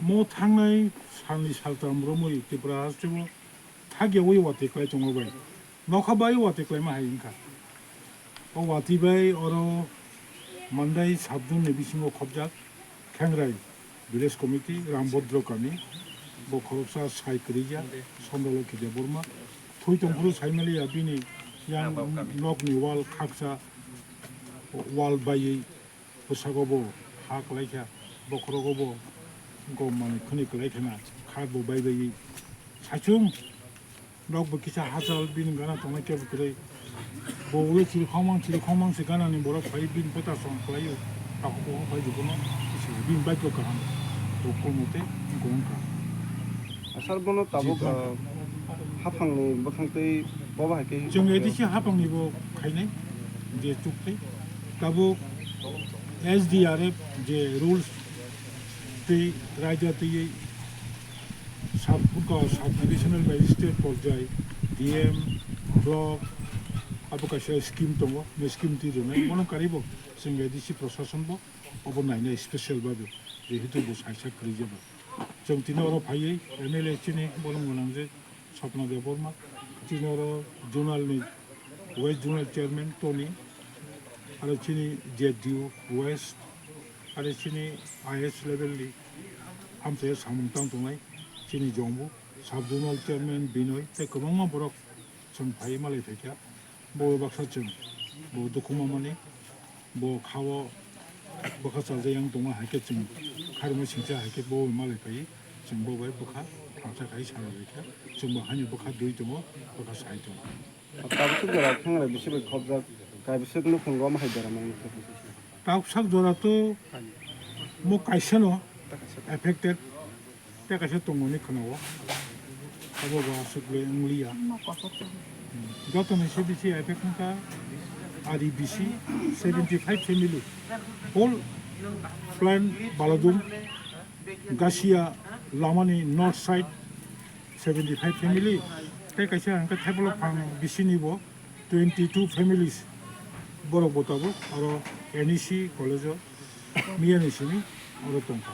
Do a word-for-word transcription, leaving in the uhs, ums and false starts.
Mo thangnai salni saltam romwi Tripura hasteo thagyawi watwi klai tongo bai. Nokha bai watwi klaima hai wngkha. O watwi bai oro Mandai sub-zone ni bisingo khobjak Khengrai village committee, Rambhodro kami, bo khoroksa sai kwrwija, Chandra Lokhi Debbarma. Thwi tongphuru saimaliya bini yang nokni wall khaksa wall baiwi bwsago bo ha kwlaikha, bokhorogo bo gom manwi khwnwi kwlaikhana kha bo bai baiwi saichung. Nok bo kisa hachal bini gana tongnai kebo kwrwi. Bo ule chiri khongmang, chiri khongmang se gana ni borok phai bini bwta song khlaio. Takhuk bo phai jokono se bini bike rok kaham. Bo kolmo tei wngkha. Asar bono tabuk, Ji, ah, haphang ni bwkhang tei bobo hai khe Chwng A D C haphang ni bo khainai je chuk tei. Tabuk S D R F je rules tei raida tei sub, sub divisional magistrate porjai, D M, block, abo kaisa scheme tongo, me scheme twi rwnai, bono karwi bo chwng A D C prosason bo obo nainai special babe, jehetu bo saisa kwrwi jeba. Chwng tini oro phaiwi M L A chini bolong gwnang je Swapna Debbarma, chini oro zonal ni West Zonal Chairman Tony, aro chini Z D O West, aro chini I S level ni amchai samung tang tongnai chini jongbo, Sub Zonal Chairman Binoy, tei kwbangma borok chwng phai malai phaikha. Bo baksa chwng, bo dukhu mamani, bo khao bwkha chajak yang tongo, hai khe chwng kharma singcha hai khe bo malai phai, chwng bo bai bwkha thansa khai sana bai kha, chwng bo haino bwkha dui tongo, bwkha sai tongo. Tabuk jora khengra bisi bai khobjak, kaisa nukhung rom hai jora mani. Tabuk sak jora to mo kaisa no affected, tei kaisa tongo ni khwnao. Abo bo aswk le wng liya. Joto ni C D C affect wngkha R E B C seventy five family. Whole plan Baladum, Gasia lamani north side seventy five family. Tei kaisa hwnkhe Thaibolok phang bisini bo twenty two families. Borok bo tabuk aro N E C college o miya ni simi oro tongkha.